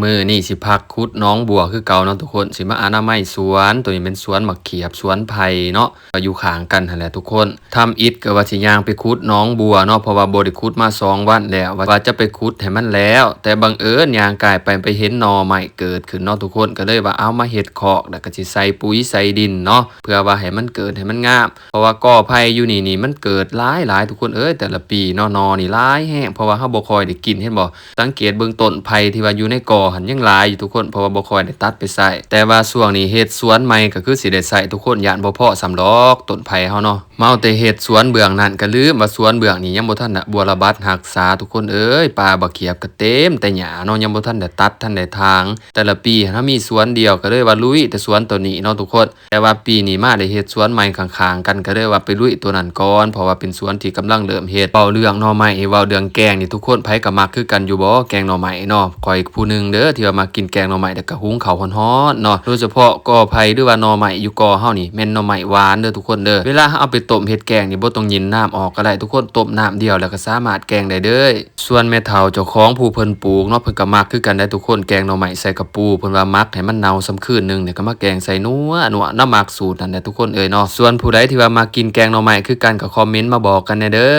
ມື້ນີ້ຊິພັກຂຸດໜອງບົວຄືເກົ່າເນາະທຸກຄົນ, ຊິມາອະນາໄມສວນ. ໂຕນີ້ແມ່ນສວນໝາກຂຽບ ສວນໄຜ່ເນາະ ກໍຢູ່ຂ້າງກັນຫັ້ນແຫຼະທຸກຄົນ. ທຳອິດກໍວ່າຊິຍ່າງໄປຂຸດໜອງບົວເນາະ ເພາະວ່າບໍ່ໄດ້ຂຸດມາສອງວັນແລ້ວ, ວ່າ ວ່າຈະໄປຂຸດໃຫ້ມັນແລ້ວ, ແຕ່ບັງເອີນຍ່າງກາຍໄປ ໄປເຫັນໜໍ່ໄມ້ເກີດຂຶ້ນເນາະທຸກຄົນ, ກໍເລີຍວ່າເອົາມາເຮັດຄອກ ແລ້ວກໍຊິໃສ່ປຸ໋ຍໃສ່ດິນເນາະ ເພື່ອວ່າໃຫ້ມັນເກີດໃຫ້ມັນງາມ. ເພາະວ່າກໍໄຜ່ຢູ່ນີ້ນີ້ມັນເກີດຫຼາຍໆທຸກຄົນເອີຍ ແຕ່ລະປີເນາະ, ໜໍ່ນີ້ຫຼາຍແຮງ ເພາະວ່າເຮົາບໍ່ຄ່ອຍໄດ້ກິນ ເຫັນບໍ່? ສັງເກດເບິ່ງຕົ້ນໄຜ່ທີ່ວ່າຢູ່ໃນກໍຫັ້ນຍັງຫຼາຍຢູ່ທຸກຄົນ ເພາະວ່າບໍ່ຄ່ອຍໄດ້ຕັດໄປໃຊ້. ແຕ່ວ່າຊ່ວງນີ້ເຮັດສວນໃໝ່ກໍຄືຊິໄດ້ໃຊ້ທຸກຄົນ, ຢ້ານບໍ່ພໍສ່ຳດອກຕົ້ນໄຜ່ເຮົາເນາະ. ເມົາແຕ່ເຮັດສວນເບື້ອງນັ້ນກໍລືມວ່າສວນເບື້ອງນີ້ຍັງບໍ່ທັນໄດ້ບົວລະບັດຮັກສາທຸກຄົນເອີຍ. ປ່າບັກຂຽບກໍເຕັມແຕ່ຫຍ້າເນາະ, ຍັງບໍ່ທັນໄດ້ຕັດທັນໄດ້ຖາງ. ແຕ່ລະປີຫັ້ນເຮົາມີສວນດຽວ ກໍເລີຍວ່າລຸຍແຕ່ສວນໂຕນີ້ເນາະທຸກຄົນ. ແຕ່ວ່າປີນີ້ມາໄດ້ເຮັດສວນໃໝ່ຂ້າງໆກັນ ກໍເລີຍວ່າໄປລຸຍໂຕນັ້ນກ່ອນ ເພາະວ່າເປັນສວນທີ່ກຳລັງເລີ່ມເຮັດ. ເວົ້າເລື່ອງໜໍ່ໄມ້ ເວົ້າເລື່ອງແກງນີ້ ທຸກຄົນໃຜກໍມັກຄືກັນຢູ່ບໍ່ ແກງໜໍ່ໄມ້ເນາະ? ຂ້ອຍຜູ້ໜຶ່ງເດີທີ່ວ່າມັກກິນແກງໜໍ່ໄມ້ ແລ້ວກໍຫຸງເຂົ້າຮ້ອນໆເນາະ, ໂດຍສະເພາະກໍໄຜ່ ຫຼືວ່າໜໍ່ໄມ້ຢູ່ກໍເຮົານີ້ແມ່ນໜໍ່ໄມ້ຫວານເດີທຸກຄົນເດີ. ເວລາເຮົາເອົາໄປຕົ້ມເຮັດແກງນີ້ ບໍ່ຕ້ອງຍິນນ້ຳອອກກໍໄດ້ທຸກຄົນ, ຕົ້ມນ້ຳດຽວແລ້ວກໍສາມາດແກງໄດ້ເລີຍ. ສ່ວນແມ່ເຖົ້າເຈົ້າຂອງຜູ້ເພິ່ນປູກເນາະ ເພິ່ນກໍມັກຄືກັນໄດ໋ທຸກຄົນ, ແກງໜໍ່ໄມ້ໃສ່ກະປູ. ເພິ່ນວ່າໝັກໃຫ້ມັນເນົ່າສ່ຳຄືນໜຶ່ງນີ້ ກໍມາແກງໃສ່ນົວໆ ນຳໝັກສູດນັ້ນແຫຼະທຸກຄົນເອີຍເນາະ. ສ່ວນຜູ້ໃດທີ່ວ່າມັກກິນແກງໜໍ່ໄມ້ຄືກັນ ກໍຄອມເມັນມາບອກກັນແດ່ເດີ.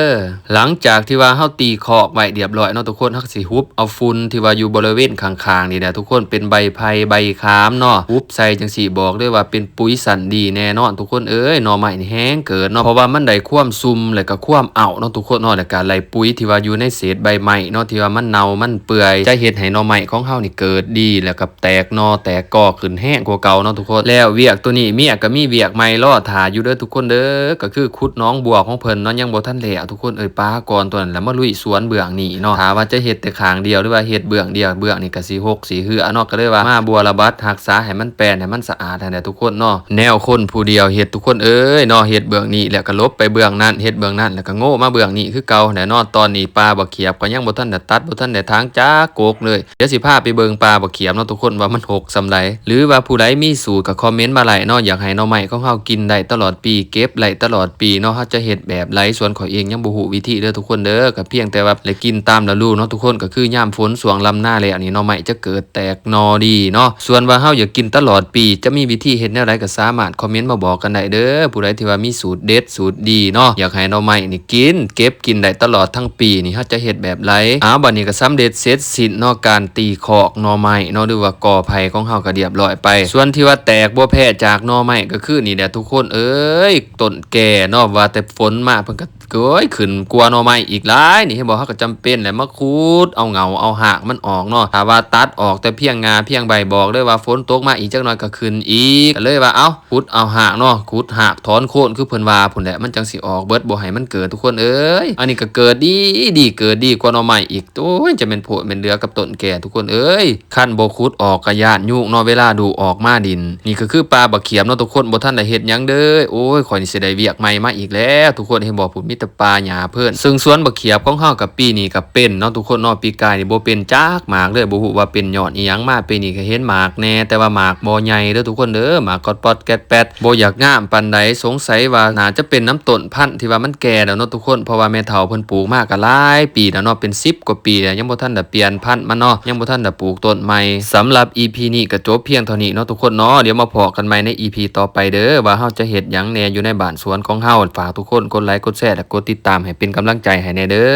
ຫຼັງຈາກທີ່ວ່າເຮົາຕີຄອກໄວ້ລຽບລ້ອຍເນາະທຸກຄົນ, ເຮົາກໍຊິຫຸບເອົາຝຸ່ນທີ່ວ່າຢູ່ບໍລິເວນຂ້າງໆນີ້ແຫຼະທຸກຄົນ, ເປັນໃບໄຜ່ໃບຂາມເນາະ ຫຸບໃສ່ຈັ່ງຊີ້ ບອກເລີຍວ່າເປັນປຸ໋ຍຊັ້ນດີແນ່ນອນທຸກຄົນເອີຍ. ໜໍ່ໄມ້ນີ້ແຮງເກີດເນາະ ເພາະວ່າມັນໄດ້ຄວາມຊຸ່ມ ແລ້ວກໍຄວາມເອົາເນາະທຸກຄົນເນາະ, ແລ້ວກໍໄລ່ ປຸ໋ຍທີ່ວ່າຢູ່ໃນເສດໃບໄມ້ເນາະ ທີ່ວ່າມັນເນົ່າມັນເປື່ອຍ ຈະເຮັດໃຫ້ໜໍ່ໄມ້ຂອງເຮົານີ້ເກີດດີ ແລ້ວກໍແຕກໜໍ່ແຕກກໍຂຶ້ນແຮງກວ່າເກົ່າເນາະທຸກຄົນ. ແລ້ວວຽກໂຕນີ້ເມຍກໍມີວຽກໃໝ່ລໍຖ້າຢູ່ເດີທຸກຄົນເດີ, ກໍຄືຂຸດໜອງບົວຂອງເພິ່ນເນາະ ຍັງບໍ່ທັນແລ້ວທຸກຄົນເອີຍ. ປາກ່ອນໂຕນັ້ນແລ້ວມາລຸຍສວນເບື້ອງນີ້ເນາະ, ຖ້າວ່າຈະເຮັດແຕ່ຂ້າງດຽວ ຫຼືວ່າເຮັດເບື້ອງດຽວ ເບື້ອງນີ້ກໍຊິຫົກຊິເຫືອເນາະ, ກໍເລີຍວ່າມາບົວລະບັດຮັກສາໃຫ້ມັນແປ່ນ ໃຫ້ມັນສະອາດຫັ້ນແຫຼະທຸກຄົນເນາະ. ແນວຄົນຜູ້ດຽວເຮັດທຸກຄົນເອີຍເນາະ, ເຮັດເບື້ອງນີ້ແລ້ວກໍຫຼົບໄປເບື້ອງນັ້ນ ເຮັດເບື້ອງນັ້ນແລ້ວກໍໂງ່ມາເບື້ອງນີ້ຄືເກົ່າແຫຼະເນາະ. ຕອນນີ້ປ່າບັກຂຽບກໍຍັງບໍ່ທັນໄດ້ຕັດ ບໍ່ທັນໄດ້ຖາງຈັກກົກເລີຍ. ດຽວຊິພາໄປເບິ່ງປ່າບັກຂຽບເນາະທຸກຄົນ ວ່າມັນຮົກສ່ຳໃດ ຫຼືວ່າຜູ້ໃດມີສູດກໍຄອມເມັນມາໄດ້ເນາະ, ຢາກໃຫ້ໜໍ່ໄມ້ຂອງເຮົາກິນໄດ້ຕະຫຼອດປີ ເກັບໄດ້ຕະຫຼອດປີເນາະ, ເຮົາຈະເຮັດແບບໃດ? ສ່ວນຂ້ອຍເອງຍັງບໍ່ຮູ້ວິທີເດີທຸກຄົນເດີ, ກໍພຽງແຕ່ວ່າໄດ້ກິນຕາມລະດູເນາະທຸກຄົນ. ກໍคืຍາມຝົນຊ່ວງລຳນາແລ້ວນີ້ ໜໍ່ໄມ້ຈະເກີດ ແຕກໜໍ່ດີເນາະ. ສ່ວນວ່າເຮົາຢາກກິນຕະຫຼອດປີ ຈະມີວິທີເຮັດແນວໃດກໍສາມາດຄອມເມັນມາບອກກັນໄດ້ເດີ, ຜູ້ໃດທີ່ວ່າມີສູດເດັດສູດດີເນາະ, ຢາກໃຫ້ໜໍ່ໄມ້ນີ້ກິນ ເກັບກິນໄດ້ຕະຫຼອດທັງປີນີ້ ເຮົາຈະເຮັດແບບໃດ? ເອົາ ບັດນີ້ກໍສຳເລັດເສັດສິ້ນເນາະ ການຕີຄອກໜໍ່ໄມ້ເນາະ ຫຼືວ່າກໍໄຜ່ຂອງເຮົາກໍລຽບລ້ອຍໄປ. ສ່ວນທີ່ວ່າແຕກບໍ່ແພ້ຈາກໜໍ່ໄມ້ກໍຄືນີ້ແຫຼະທຸກຄົນເອີຍ, ຕົ້ນແກ່ເນາະ, ວ່າແຕ່ຝົນມາເພິ່ນກໍ ໂອ້ຍ ຂຶ້ນກວ່າໜໍ່ໄມ້ອີກຫຼາຍນີ້ ເຫັນບໍ່? ເຮົາກໍຈຳເປັນແຫຼະມາຂຸດເອົາເຫງົ້າເອົາຮາກມັນອອກເນາະ. ຖ້າວ່າຕັດອອກແຕ່ພຽງງ່າພຽງໃບ ບອກເລີຍວ່າຝົນຕົກມາອີກຈັກໜ່ອຍກໍຂຶ້ນອີກ. ກໍເລີຍວ່າ ເອົ້າ ຂຸດເອົາຮາກເນາະ, ຂຸດຮາກຖອນໂຄນ ຄືເພິ່ນວ່າພຸ້ນແຫຼະ, ມັນຈັ່ງຊິອອກເບິດ, ບໍ່ໃຫ້ມັນເກີດ ທຸກຄົນເອີຍ. ອັນນີ້ກໍເກີດດີ ດີ ເກີດດີກວ່າໜໍ່ໄມ້ອີກ. ໂອ້ຍ ຈະແມ່ນໂພດແມ່ນເຫຼືອກັບຕົ້ນແກ່ ທຸກຄົນເອີຍ. ຄັນບໍ່ຂຸດອອກກໍຢ້ານຍຸງເນາະ ເວລາດູ່ອອກມາດິນ. ນີ້ກໍຄືປ່າບັກຂຽບເນາະທຸກຄົນ, ບໍ່ທັນໄດ້ເຮັດຫຍັງເດີ. ໂອ້ຍ ຂ້ອຍນີ້ຊິໄດ້ວຽກໃໝ່ມາອີກແລ້ວທຸກຄົນ, ເຫັນບໍ່ ພຸ້ນມີແຕ່ປ່າຫຍ້າເພີ້ນ. ເຊິ່ງສວນບັກຂຽບຂອງເຮົາກໍປີນີ້ກໍເປັນເນາະທຸກຄົນເນາະ, ປີກາຍນີ້ບໍ່ເປັນຈັກໝາກເລີຍ, ບໍ່ຮູ້ວ່າເປັນຍ້ອນອີ່ຫຍັງມາ. ປີນີ້ກໍເຫັນໝາກແດ່ ແຕ່ວ່າໝາກບໍ່ໃຫຍ່ເດີທຸກຄົນເດີ, ໝາກກອດປອດແກດແປດ ບໍ່ຢາກງາມປານໃດ. ສົງໄສວ່າໜ້າຈະເປັນນຳຕົ້ນພັນທີ່ວ່າມັນແກ່ແລ້ວເນາະທຸກຄົນ, ເພາະວ່າແມ່ເຖົ້າເພິ່ນປູກມາກໍຫຼາຍປີແລ້ວເນາະ, ເປັນສິບກວ່າປີແລ້ວ ຍັງບໍ່ທັນໄດ້ປ່ຽນພັນມັນເນາະ, ຍັງບໍ່ທັນໄດ້ປູກຕົ້ນໃໝ່. ສຳລັບອີພີນີ້ກໍຈົບພຽງເທົ່ານີ້ເນາະທຸກຄົນເນາະ. ດຽວມາພໍ້ກັນໃໝ່ໃນອີພີຕໍ່ໄປເດີ ວ່າເຮົາຈະເຮັດຫຍັງແດ່ຢູ່ໃນບ້ານສວນຂອງເຮົາ. ຝາກທຸກຄົນກົດໄລ ກົດແຊ ແລະ ກົດຕິດຕາມໃຫ້ເປັນກຳລັງໃຈໃຫ້ແດ່ເດີ.